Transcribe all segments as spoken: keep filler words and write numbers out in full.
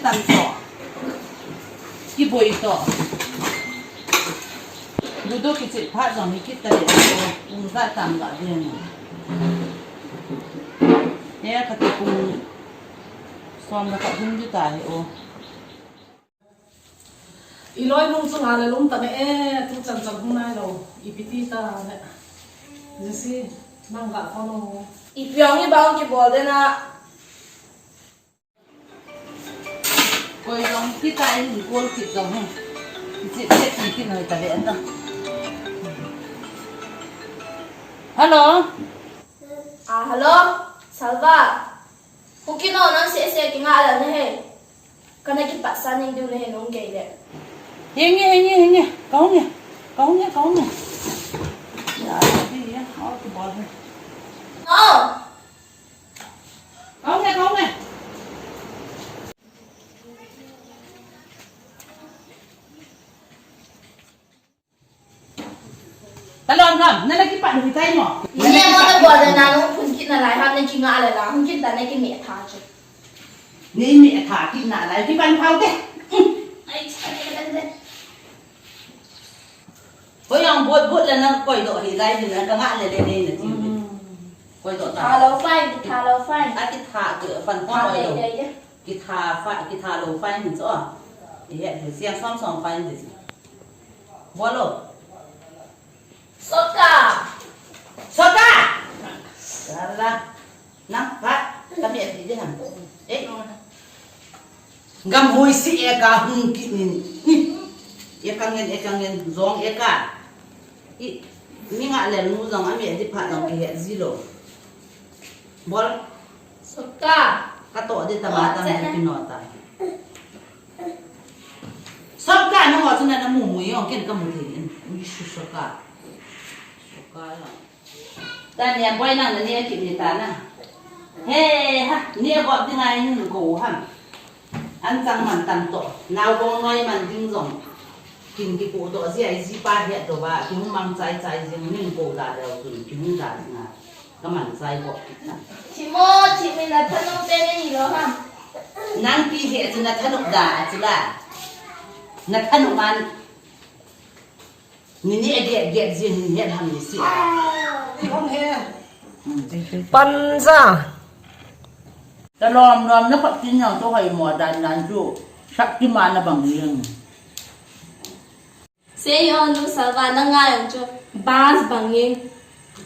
Tam to. Kiboi to. Ludo kichep phat jong hi kit tale to. Pung ja tam ga ve na. He kati pung som le khat hung di ta hi o. I loi nung chu nga le lum ta me e, tu chan chan hung nai lo. Ipi ti ta le. Jesi, nang ga ko lo. Ipi ong i bang kibol de na. Koi jong kita in kol kit jong hi. Kichep chet kit noi ta ve an ta. Hello. Ah, hello. Salva. Hung kit o, nang seh seh kinga lel na he. Kana kipat sa ning diu na he nung kei le. Henge, henge, henge. Ka hung e. Ka hung e, ka hung e. Ya, di ya. Aw, kibol he. Oh. Ka hung e, ka hung e. Talon ham, nana kipat hui tai mo. Ni mo na bol na nung phun kit na lai ham, na kinga le la, hung kit ta na kime tha chu. Ni me tha kit na lai, kipan phau te. Ai, chale le le. Hoi ang bot bot le na koi do hi lai ni na ka nga le le ni na ti. Koi do ta. Tha lo fine, tha lo fine. A kitha ke fan Tha koi le do. le le. Kitha fa, kitha lo fine ni cho. Ye, siang som som fine ni. Bolo. Soka. Soka. Sala. Nang, ha? Kami ati di han. Eh. Gam hoi si eka hung kit nin. Eka ngen, eka ngen, jong eka. I, mi nga lem nu jong ami ati phat jong kihe ji lo. Bol. Soka. Ka to di tama ta Soka. Ni kino ta. Soka, nangho chun na mu mu jong ken ka mu thei in. Ui su soka. Soka jong. Ta nia boi nang na nia kit ni ta na. He ha, nia bop ding ai nun ko ham. An chang man tam to. Nao bong noi man ding jong. Kin kipu to ji ai ji pa he to ba, ki hung mang chai chai jing nin ko da deu chun, ki hung da ding a. Ka man chai bop kit na. Thimo, thimi na thanu te ni lo ham. Nang pi he chu na thanu da chu la. Na thanu man. Ni ni a get get jin ni het ham ni si a. Ni hong he. Panza. Ta lom lom na khot tin jong to hoi mo dan dan chu. Shaktiman na bang jing. Sei on lu salva na ngai jong chu. Bus bang jing.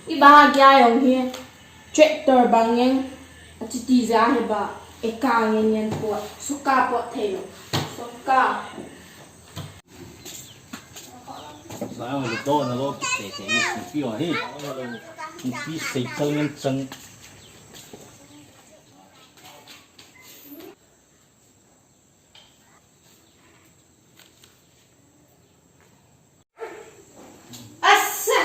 I ba gya jong hi. Tractor bang jing. Achuti ja hi ba. Eka ngen ngen pot. Soka pot thei lo. Soka. Sa ang lo do na lo ki te te ni si pi o hi. Ni pi sei chal ngen chang. Asa.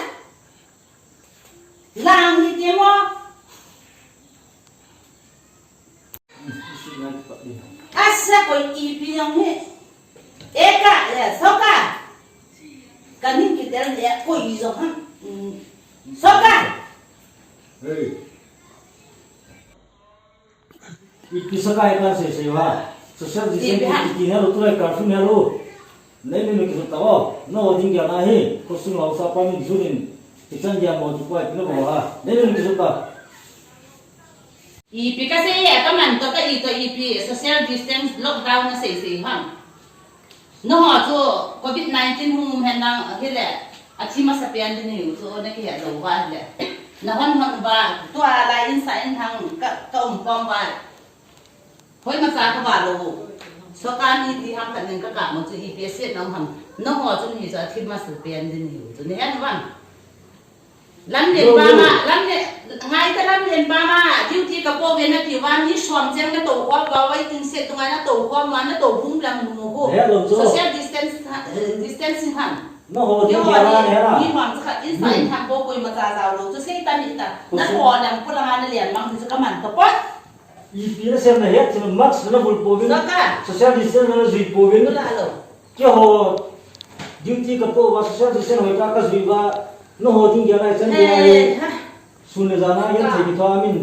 Lang ni te mo. Asa koi ipi jong hi. Eka, eh, soka. Kaning kitel le koi jong ham. Mm. Soka. Hey. Ipi soka eka sei sei va. Social distancing ipi ha? Kiti na lo tu lai curfew na lo. Nei nei nei kisota o. No ding ya na hi. Ko sung lo sa pa min zunin. Kichan dia mo tu pa ipi na bo ha. Nei nei nei kisota. Ipi kasei e, kaman to ka ito ipi social distance lockdown na sei sei ham. Nangho chu covid nineteen hung um hen lang hile, athi masa pen ding hiu chu na kihet lou va hile. Na hon hon uva, tua lai in sa in thang ka, ka um khom uva. Hoi masa ka va lou. Soka ni ti ham khat nin ka ka mo chu ipi aset na um ham. Nangho chu ni chu athi masa pen ding hiu chu ni hen vang. Lamlen pa ma, lamlen, ngai ta lamlen pa ma, duty ka po ve na ti uva, ni som cheng na to khom uva, waiting shed dunga na to khom uva, na to bung lang nu mo ho. He, lo chu. Social distance, eh, distancing ham. Na ho, ni ho, ni, ni ho, ni ho, cha khat in sa in tham po koi ma cha jao lo, chu sei ta ni ta. Na ho lang pu lang na lian mang chu ka man to po. Ipi na sem na het, chu mask na bul pouvin. Saka. Social distance na jui pouvin. Bula lo. Keiho duty ka po uva social distance hoi ka ka jui uva. Nangho ding gel a chan gel a hi. Eh, ha. Sun le jan a gen thei kit tho amin.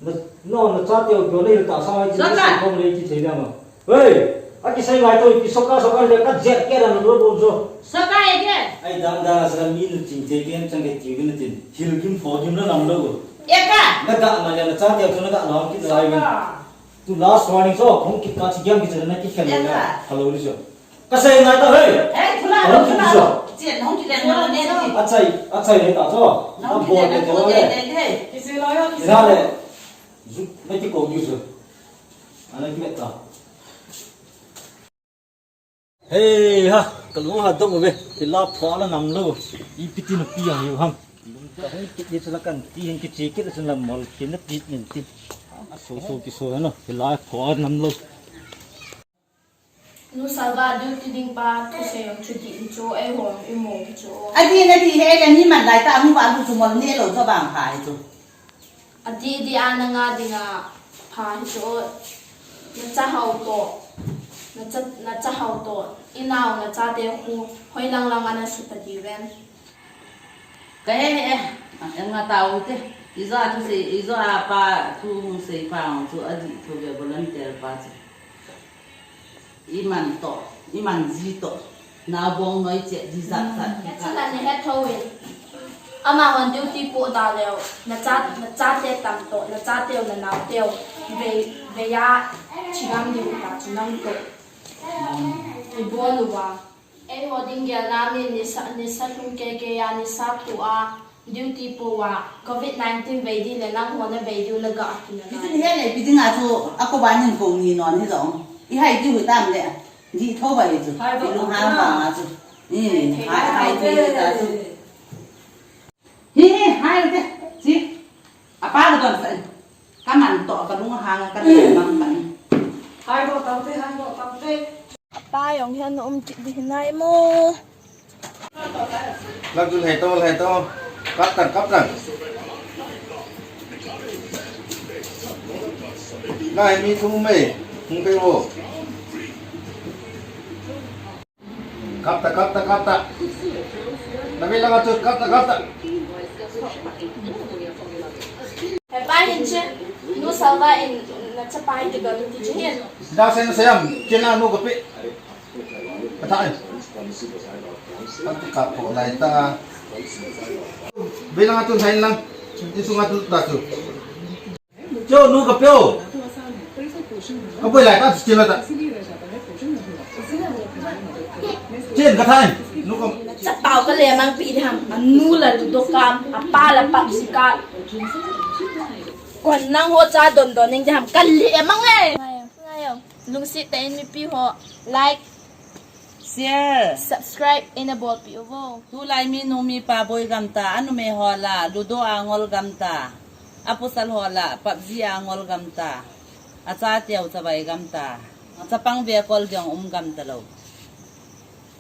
Na, No, nachateu kio le hil ta sa mai ti. Soka. Kom le kithei le ma. Hei, akisei ngai to, ki soka, soka le ka jet ke ran lo bol jo. Soka e ke. Ai, dan dan sa mi nu ching te ken chang ke ti na tin. Hil gim pho gim na nam lo. E ka. Na da ma le nachateu chu na da na ki lai. Soka. Tu last warning so, hung ki ka chi giang ki chana ki khen le. E ka. Hello, ni so. Kasei ngai ta, hei. Hei, thula, thula. Chen hung kile na ne. Achai, achai le ta cho. Nang bol le te le. Kisi lo yo, kisi. Ina le. Zu, na ki ko yu zu. Ana ki ta. Hei ha, kalung ha dong ve. Kila pho la nam lo. Ipi ti na pi yang yu ham. Lung ta hung ki ni la kan ti hin ki chi ki la mol ki na ti min ti. So so ki so na. Kila pho nam lo. Nu Salva, duty ding pa thusei jong chu dih in chu, eiho imu hi chu. Adih na dih he le, ni man lai ta, amu pa lu chu mol ne lo chu bang pha hi chu. Adih dih a na nga ding a pha hi chu. Na cha hao to, na cha, na cha hao to, i nao na chate khu, hoi lang lang ana su ta dih ven. Ka he he, eh, nga tao te, i jo a thusei, i jo a pa, thusei pa chu adih thu ve volunteer pa chu. Iman to, iman ji to. Na bong noi che ji jat jat. He chala ne he tho in. Amahon duty po da leo. Na cha, na chate tam to, na chateu, na naoteu. Ve, ve ya, chigam di uta chu nang to. I bol uva. Eiho ding gel na mi nisa, nisa lhung ke ke ya, nisa phu a. Duty po a, covid nineteen vei di le nangho na vei diu na ga a kina. Bitin he le, bitin a chu, a ko ba nin ko ni non hi jong. I hai diu hi tam le, di tho ba hi chu. Hai ba. I lung ha ba nga chu. Ni, hai, hai diu hi ta chu. Hi, hi, hai te, si. A pa ka don sa. Ka man to, ka lung ha nga, ka lung mang ka. Hai ba tau te, hai ba tau te. A pa jong hi ana um kit di hi nai mo. Lak chu lhai to, lhai to. Kap tang, kap tang. Ngai mi thum mei, hung pe ho. Kap ta, kap ta, kap ta. Na ve langa chu, kap ta, kap ta. He pa hin che, nu Salva in na chapa hi ti ka lu ti che hin. Da sen sen, che na nu ka pe. Ka tha ai. An ti ka ko lai ta. Ve langa chu thai lang. Ti sunga tu ta chu. Cho nu ka peo. Ka boi lai ta chu la ta. Chen ka thai. Nu ka. Chapao ka le mang pi di ham. Anu la ludo kam, apa la PUBG kam. Kon nangho cha don don ning di ham. Ka le mang e. Ngai, ngai. Lungset tah in mipi ho, like, share, subscribe eina bolpeh uvo. Tulai mi nu mi pa boi gam ta, anumei ho lah, ludo a ngol gam ta, apasal ho lah, PUBG a ngol gam ta, achateu chavai gam ta, chapang vekol jong um gam talou.